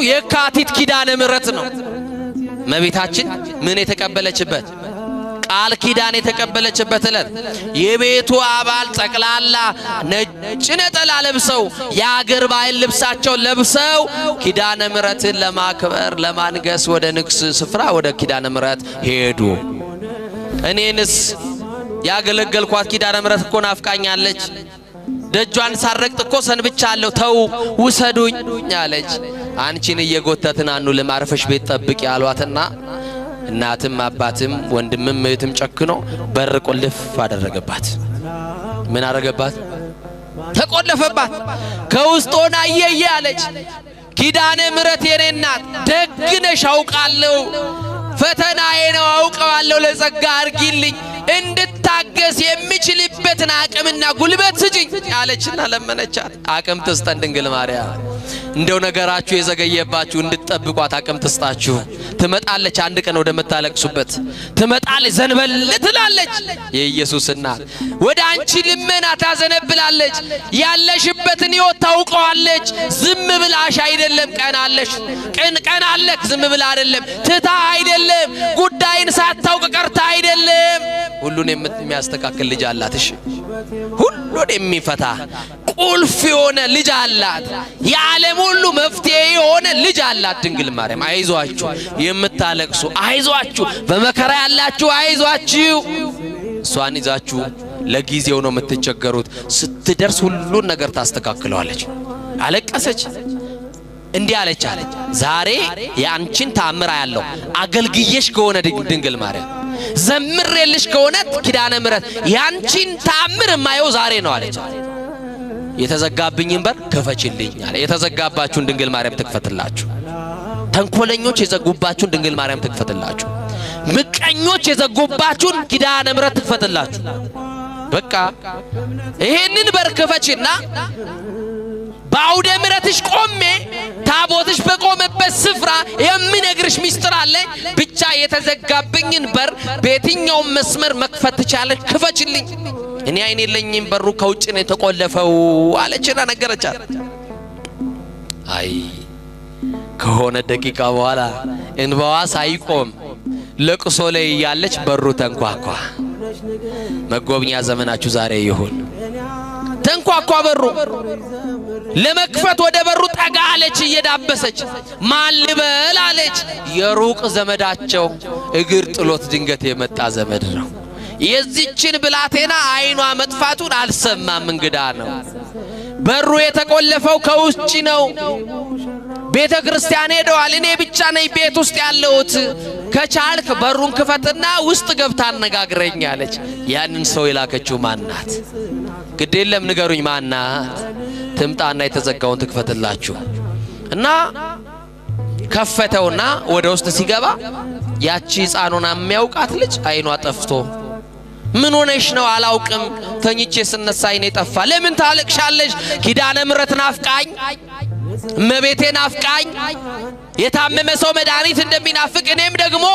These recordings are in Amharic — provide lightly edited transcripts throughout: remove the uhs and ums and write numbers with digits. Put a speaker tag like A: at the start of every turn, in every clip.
A: የካቲት ኪዳነ ምሕረት ነው። እመቤታችን ምን የተቀበለችበት? ቃል ኪዳን የተቀበለችበት ዕለት። የቤቱ አባል ጠቅላላ ነጭ ነጠላ ለብሰው፣ የአገር ባህል ልብሳቸው ለብሰው ኪዳነ ምሕረትን ለማክበር፣ ለማንገስ ወደ ንግስ ስፍራ ወደ ኪዳነ ምሕረት ሄዱ። እኔንስ ያገለገልኳት ኪዳነ ምሕረት እኮ ናፍቃኛለች። ደጇን ሳረግጥ እኮ ሰንብቻለሁ። ተው ውሰዱኝ አለች። አንቺን እየጎተትን አንውልም፣ አርፈሽ ቤት ጠብቂ አሏትና እናትም አባትም ወንድምም እህትም ጨክኖ በር ቁልፍ አደረገባት። ምን አደረገባት? ተቆለፈባት። ከውስጥ ሆና እየየ አለች። ኪዳነ ምሕረት የኔ እናት ደግ ነሽ አውቃለሁ፣ ፈተናዬ ነው አውቀዋለሁ። ለጸጋ አርጊልኝ፣ እንድታገስ የሚችልበትን አቅምና ጉልበት ስጭኝ አለችና ለመነቻት። አቅም ትስጠን ድንግል ማርያም። እንደው ነገራችሁ የዘገየባችሁ እንድትጠብቋት አቅም ትስጣችሁ። ትመጣለች፣ አንድ ቀን ወደምታለቅሱበት ትመጣለች፣ ዘንበል ትላለች። የኢየሱስ እናት ወደ አንቺ ልመና ታዘነብላለች። ያለሽበትን ሕይወት ታውቀዋለች። ዝም ብላሽ አይደለም፣ ቀን አለሽ፣ ቀን ቀን አለክ። ዝም ብላ አይደለም፣ ትታ አይደለም፣ ጉዳይን ሳታውቅ ቀርታ አይደለም። ሁሉን የሚያስተካክል ልጅ አላት። እሺ፣ ሁሉን የሚፈታ ቁልፍ የሆነ ልጅ አላት። የዓለም ሁሉ መፍትሄ የሆነ ልጅ አላት ድንግል ማርያም። አይዟችሁ የምታለቅሱ፣ አይዟችሁ በመከራ ያላችሁ፣ አይዟችሁ። እሷን ይዛችሁ ለጊዜው ነው የምትቸገሩት። ስትደርስ ሁሉን ነገር ታስተካክለዋለች። አለቀሰች። እንዲህ አለች አለች፣ ዛሬ የአንቺን ተአምር አያለሁ። አገልግዬሽ ከሆነ ድንግል ማርያም፣ ዘምሬልሽ ከሆነ ኪዳነ ምሕረት፣ ያንቺን ተአምር የማየው ዛሬ ነው አለች። የተዘጋብኝን በር ክፈችልኝ አለ። የተዘጋባችሁን ድንግል ማርያም ትክፈትላችሁ። ተንኮለኞች የዘጉባችሁን ድንግል ማርያም ትክፈትላችሁ። ምቀኞች የዘጉባችሁን ኪዳነ ምሕረት ትክፈትላችሁ። በቃ ይሄንን በር ክፈችና በአውደ ምሕረትሽ ቆሜ ታቦትሽ በቆመበት ስፍራ የምነግርሽ ሚስጥር አለ። ብቻ የተዘጋብኝን በር በየትኛውም መስመር መክፈት ትቻለሽ፣ ክፈችልኝ። እኔ አይን የለኝም፣ በሩ ከውጭ ነው የተቆለፈው አለችና ነገረቻት። አይ፣ ከሆነ ደቂቃ በኋላ እንባዋ ሳይቆም ለቅሶ ላይ እያለች በሩ ተንኳኳ። መጎብኛ ዘመናችሁ ዛሬ ይሁን። ተንኳኳ በሩ። ለመክፈት ወደ በሩ ጠጋ አለች እየዳበሰች። ማን ልበል አለች። የሩቅ ዘመዳቸው፣ እግር ጥሎት ድንገት የመጣ ዘመድ ነው። የዚችን ብላቴና አይኗ መጥፋቱን አልሰማም፣ እንግዳ ነው። በሩ የተቆለፈው ከውጭ ነው። ቤተ ክርስቲያን ሄደዋል። እኔ ብቻ ነኝ ቤት ውስጥ ያለሁት። ከቻልክ በሩን ክፈትና ውስጥ ገብታ አነጋግረኝ አለች። ያንን ሰው የላከችው ማናት? ግድ የለም ንገሩኝ፣ ማናት? ትምጣና የተዘጋውን ትክፈትላችሁ። እና ከፈተውና ወደ ውስጥ ሲገባ ያቺ ሕፃኑን የሚያውቃት ልጅ አይኗ ጠፍቶ፣ ምን ሆነሽ ነው? አላውቅም፣ ተኝቼ ስነሳ አይኔ ጠፋ። ለምን ታለቅሻለሽ? ኪዳነ ምሕረት ናፍቃኝ፣ እመቤቴ ናፍቃኝ። የታመመ ሰው መድኃኒት እንደሚናፍቅ እኔም ደግሞ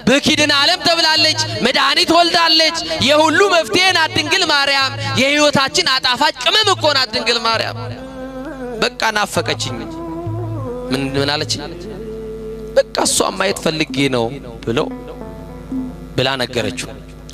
A: በኪድን ዓለም ተብላለች፣ መድኃኒት ወልዳለች። የሁሉ መፍትሄ ናት ድንግል ማርያም። የሕይወታችን አጣፋጭ ቅመም እኮ ናት ድንግል ማርያም። በቃ ናፈቀችኝ። ምን ምን አለች? በቃ እሷን ማየት ፈልጌ ነው ብሎ ብላ ነገረችው።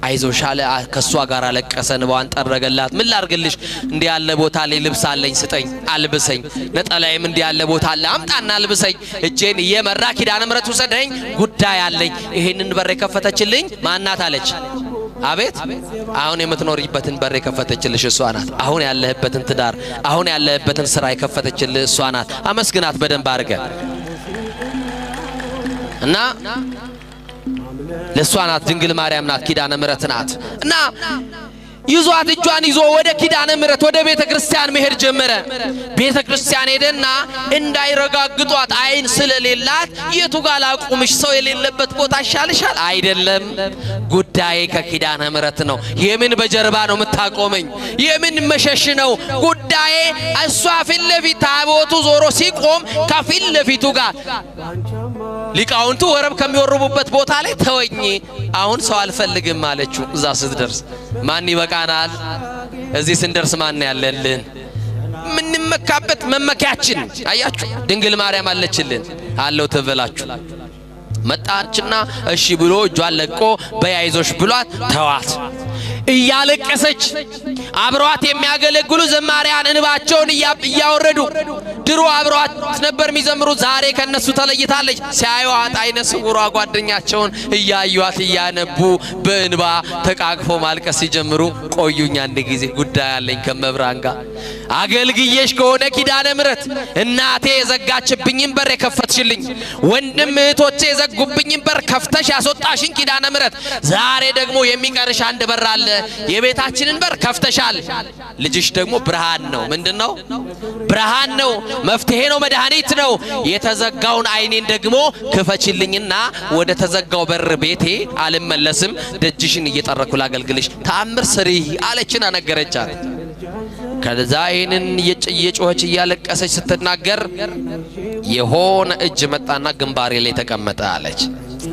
A: አይዞሽ አለ። ከእሷ ጋር አለቀሰ፣ እንባዋን ጠረገላት። ምን ላርግልሽ? እንዲህ ያለ ቦታ ላይ ልብስ አለኝ፣ ስጠኝ፣ አልብሰኝ። ነጠላዬም እንዲህ ያለ ቦታ አለ፣ አምጣና አልብሰኝ። እጄን እየመራ ኪዳነ ምሕረት ውሰደኝ፣ ጉዳይ አለኝ። ይሄንን በር የከፈተችልኝ ማናት አለች። አቤት፣ አሁን የምትኖሪበትን በር የከፈተችልሽ እሷ ናት። አሁን ያለህበትን ትዳር፣ አሁን ያለህበትን ስራ የከፈተችልህ እሷ ናት። አመስግናት በደንብ አድርገ። እና ለእሷ ናት፣ ድንግል ማርያም ናት፣ ኪዳነ ምሕረት ናት። እና ይዟት፣ እጇን ይዞ ወደ ኪዳነ ምሕረት ወደ ቤተ ክርስቲያን መሄድ ጀመረ። ቤተ ክርስቲያን ሄደና እንዳይረጋግጧት አይን ስለሌላት የቱ ጋር ላቁምሽ? ሰው የሌለበት ቦታ ይሻልሻል? አይደለም፣ ጉዳዬ ከኪዳነ ምሕረት ነው። የምን በጀርባ ነው የምታቆመኝ? የምን መሸሽ ነው ጉዳዬ? እሷ ፊት ለፊት ታቦቱ ዞሮ ሲቆም ከፊት ለፊቱ ጋር ሊቃውንቱ ወረብ ከሚወርቡበት ቦታ ላይ ተወኝ፣ አሁን ሰው አልፈልግም አለችው። እዛ ስትደርስ ማን ይበቃናል? እዚህ ስንደርስ ማን ያለልን? ምንም የምንመካበት መመኪያችን አያችሁ፣ ድንግል ማርያም አለችልን አለው ትበላችሁ። መጣችና እሺ ብሎ እጇን ለቆ በያይዞሽ ብሏት ተዋት። እያለቀሰች አብረዋት የሚያገለግሉ ዘማሪያን እንባቸውን እያወረዱ፣ ድሮ አብረዋት ነበር የሚዘምሩ፣ ዛሬ ከነሱ ተለይታለች። ሲያዩዋት አይነ ስውሯ ጓደኛቸውን እያዩዋት እያነቡ በእንባ ተቃቅፎ ማልቀስ ሲጀምሩ፣ ቆዩኝ አንድ ጊዜ ጉዳይ አለኝ ከመብራን ጋር፣ አገልግዬሽ ከሆነ ኪዳነ ምሕረት፣ እናቴ የዘጋችብኝን በር የከፈትሽልኝ፣ ወንድም እህቶቼ የዘጉብኝን በር ከፍተሽ ያስወጣሽኝ ኪዳነ ምሕረት፣ ዛሬ ደግሞ የሚቀርሽ አንድ በር አለ። የቤታችንን በር ከፍተሻል። ልጅሽ ደግሞ ብርሃን ነው። ምንድነው? ብርሃን ነው፣ መፍትሄ ነው፣ መድኃኒት ነው። የተዘጋውን አይኔን ደግሞ ክፈችልኝና ወደ ተዘጋው በር ቤቴ አልመለስም፣ ደጅሽን እየጠረኩ ላገልግልሽ፣ ተአምር ስሪ አለችና ነገረቻት። ከዛ ይህንን እየጮኸች እያለቀሰች ስትናገር የሆነ እጅ መጣና ግንባሬ ላይ ተቀመጠ አለች።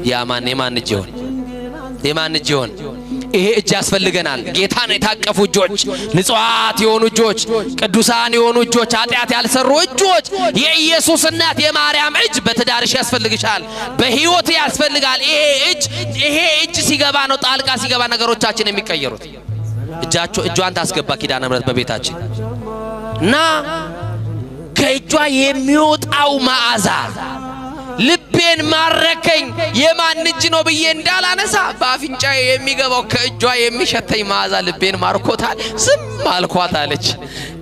A: ያ ማን የማን እጅ ይሆን? የማን እጅ ይሆን? ይሄ እጅ ያስፈልገናል። ጌታን የታቀፉ እጆች፣ ንጹሐት የሆኑ እጆች፣ ቅዱሳን የሆኑ እጆች፣ ኃጢአት ያልሰሩ እጆች፣ የኢየሱስ እናት የማርያም እጅ በትዳርሽ ያስፈልግሻል፣ በህይወት ያስፈልጋል። ይሄ እጅ ሲገባ ነው፣ ጣልቃ ሲገባ ነገሮቻችን የሚቀየሩት። እጃቸው እጇን ታስገባ ኪዳነ ምሕረት በቤታችን እና ከእጇ የሚወጣው መዓዛ ልቤን ማረከኝ። የማን እጅ ነው ብዬ እንዳላነሳ በአፍንጫዬ የሚገባው ከእጇ የሚሸተኝ መዓዛ ልቤን ማርኮታል። ዝም አልኳት አለች።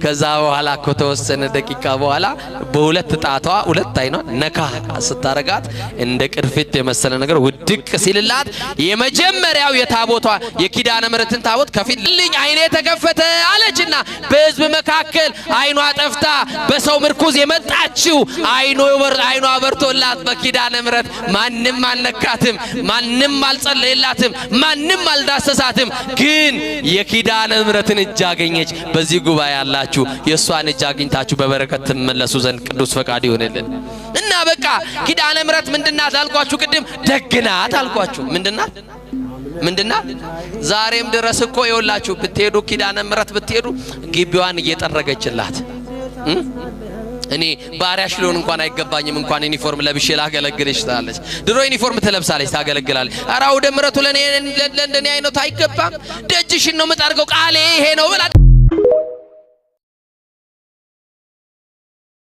A: ከዛ በኋላ ከተወሰነ ደቂቃ በኋላ በሁለት ጣቷ ሁለት አይኗ ነካ ስታረጋት እንደ ቅርፊት የመሰለ ነገር ውድቅ ሲልላት የመጀመሪያው የታቦቷ የኪዳነ ምሕረትን ታቦት ከፊት ልኝ አይኔ ተከፈተ አለችና በሕዝብ መካከል አይኗ ጠፍታ በሰው ምርኩዝ የመጣችው አይኗ በርቶላት በኪዳነ ምሕረት ማንም አልነካትም፣ ማንም አልጸለየላትም፣ ማንም አልዳሰሳትም። ግን የኪዳነ ምሕረትን እጅ አገኘች። በዚህ ጉባኤ ያላችሁ የእሷን እጅ አግኝታችሁ በበረከት ትመለሱ ዘንድ ቅዱስ ፈቃድ ይሆንልን እና በቃ ኪዳነ ምሕረት ምንድናት አልኳችሁ? ቅድም ደግናት አልኳችሁ። ምንድናት? ምንድናት? ዛሬም ድረስ እኮ ይኸውላችሁ ብትሄዱ ኪዳነ ምሕረት ብትሄዱ ግቢዋን እየጠረገችላት፣ እኔ ባሪያሽ ልሆን እንኳን አይገባኝም፣ እንኳን ዩኒፎርም ለብሼ ላገለግልሽ ትላለች። ድሮ ዩኒፎርም ትለብሳለች፣ ታገለግላለች። ኧረ አውደ ምሕረቱ ለኔ ለእንደኔ አይነት አይገባም፣ ደጅሽን ነው የምጠርገው፣ ቃሌ ይሄ ነው ብላ